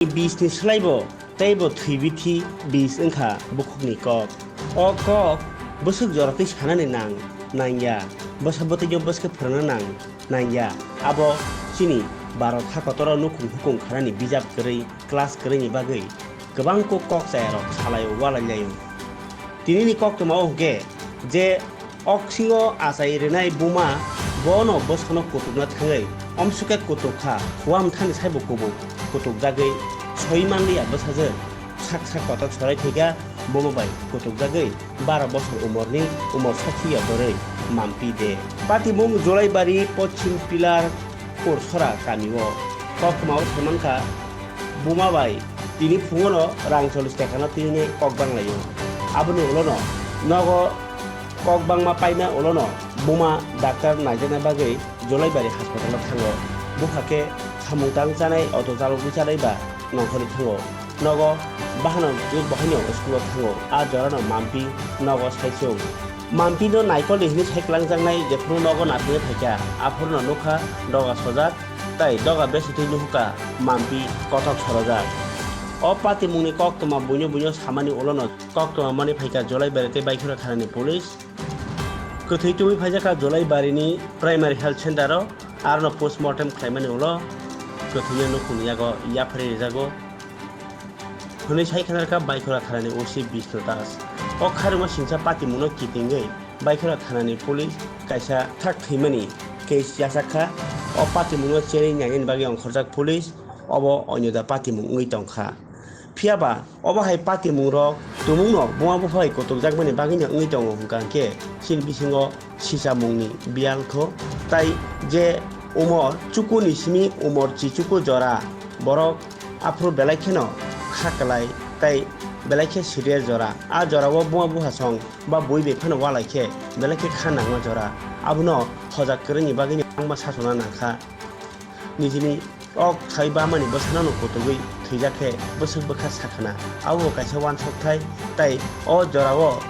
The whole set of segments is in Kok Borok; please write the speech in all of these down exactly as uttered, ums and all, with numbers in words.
Bisni slaibo teibo thwi bithi bis wngkha bukhukni kok. O kok bwswk jora twi sanani nang, nangya, bwsa bwtwino bwskhe phwrwngna nang, nangya. Abo chini Bharat hakotoro nukhung hukung khanani bijap kwrwi, class kwrwini bagwi kwbang kok, kok chayarok salaio, walailaio. Tinini koktwma o hwnkhe je oksingo achai rwnai buma bono bwsano kutukna thangwi omsukhe kutuk kha, wamthani saibo kubuk kutukjagwi soi manliya bwsajwk sak sak kotor sorai thwikha buma bai kutukjagwi baro bosor umorni umor sakhiya borwi Mampi de. Patimung Jolaibari Poschim Pilar Kursora kamio koktwmao saimankha buma bai tini phungono rang chollish tekano twinai kok banglaio. Aboni ulono nogo kok bangma paina ulono buma daktar naijakna bagwi Jolaibari haspatalo thango. Bupha khe samung tang chanai auto chalokwi chanai ba nongkhorwi thango. Nogo bahano jut bohaino school-o thango. A jorano Mampi nogo saichung. Mampino naikolni hwnwi sai kwlangjaknai jephuru nogo naphingwi phaikha, aphuruno nukha doga sojak tei doga besitwi nuhukha Mampi kothok sorojak. O patimungni koktwma buino buino samani ulono koktwma manwi phaikha Jolaibari tei Baikura thanani police. Kwthwi tubui phaijakha Jolaibarini Primary Health Center-o, arono postmortem khlaimani ulo kwthwino nukhungni yago yapharwi rijago hwnwi sai khanarkha Baikura thanani O C Bishnu Das. O khairokma singcha patimungno kitingwi Baikura thanani police kaisa thak thwimani case yachakkha. O patimungno cherwi nainani bagwi ongkhorjak police, obo oinwda patimung wngwi tongkha. Phiyaba obo hai patimungrok tumungno buma bupha bai kutukjakmani bagwino wngwi tongo hwnkha khe chini bisingo sichamungni biyal tho, tai je umor chukuni simi umor chichuku jora borok aphuru belai kheno kha kwlai tei belai khe serious jora. A jorao buma buphasong ba bui bai phano walai khe belai khe kha nangma jora. Abono hojak kwrwngni bagwino bangma sachona nangkha. Nijini ok sai bamani bwsano no kutugwi thwijak khe bwswk bwkha sakhna. Abo kaisa uansukthai, tai o jorao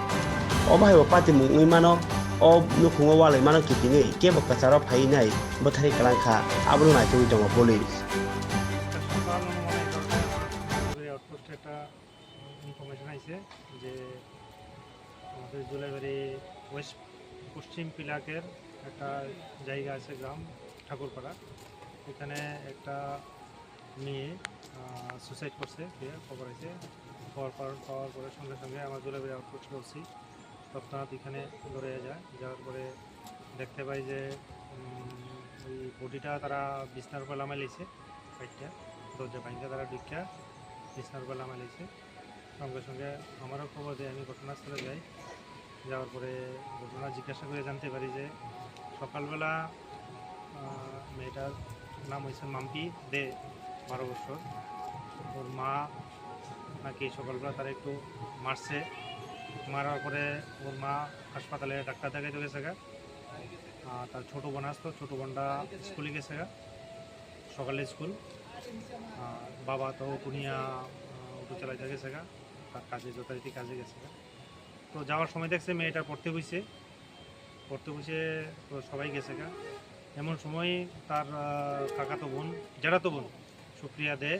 o bahai bo patimung wngwi mano, o nukhungo walai mano kitingwi kebo kwcharo phaiwi nai bwtharwi kwlangkha, abono naitugwi tongo police. সকাল অনুমান এগারোটায় আমার জলপাইগুড়ি আউটপোস্টে একটা ইনফরমেশন আইছে যে আমাদের জুলাইবাড়ি ওয়েস্ট পশ্চিম পিলাকের একটা জায়গা আছে, গ্রাম ঠাকুরপাড়া। এখানে একটা মেয়ে সুসাইড করছে, দিয়ে খবর আছে। খবর পাওয়ার পাওয়ার পরে সঙ্গে সঙ্গে আমার জুলাইবাড়ি আউটপোস্ট ওসি তৎক্ষণাৎ এখানে দৌড়ে যায়। যাওয়ার পরে দেখতে পাই যে উম, ওই বডিটা তারা বিছনার উপর লামাই লাইছে, কাইটটা দরজা ভাঙ্গা তারা ঢুকিয়া বিছনার উপর লামাই লাইছে। সঙ্গে সঙ্গে আমারও খবর দেয়, আমি ঘটনাস্থলে যাই। যাওয়ার পরে ঘটনা জিজ্ঞাসা করে জানতে পারি যে সকালবেলা আহ, মেয়েটার নাম হয়েছে মাম্পি দে, বারো বছর। ওর মা নাকি সকালবেলা তারা একটু মারছে, মারার পরে ওর মা হাসপাতালে ডাক্তার দেখাইতে গেছে গা। আর তার ছোট বোন আসতো, ছোট বোনটা স্কুলে গেছে গা, সকালে স্কুল। আর বাবা তো কুনিয়া অটো চালাইতে গেছে গা, তার কাজে, যথারীতি কাজে গেছে গা। তো যাওয়ার সময় দেখছে মেয়েটা পড়তে বইছে, পড়তে বসে তো সবাই গেছে গা। এমন সময় তার আহ, কাকাতো বোন, জেঠাতো বোন সুপ্রিয়া দে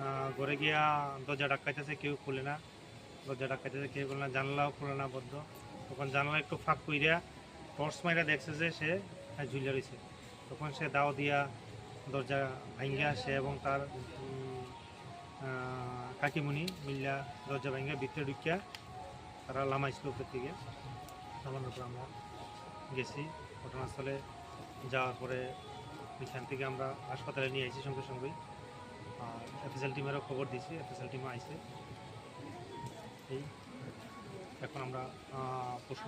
আহ, ঘরে গিয়া দরজা ধাক্কাইতেছে, কেউ খুলে না। দরজা ধাক্কাইতেছে, কেউ খুলে না, জানলাও খুলে না, বন্ধ। তখন জানলা একটু ফাঁক কইরা টর্চ মাইরা দেখছে যে সে আহ, ঝুলে রয়েছে। তখন সে দাও দিয়া দরজা ভাঙ্গা, সে এবং তার উম, আহ, কাকিমুনি মিল্লা দরজা ভাঙ্গা ভিতরে ঢুকিয়া তারা লামাইছিল উপর থেকে। লামানোর পর আমরা গেছি ঘটনাস্থলে। যাওয়ার পরে ওইখান থেকে আমরা হাসপাতালে নিয়ে আইছি সঙ্গে সঙ্গেই। আর এফএসএল টিমেরও খবর দিছি, এফএসএল টিমও আইছে। এই এখন আমরা আহ, পোস্টমর্টম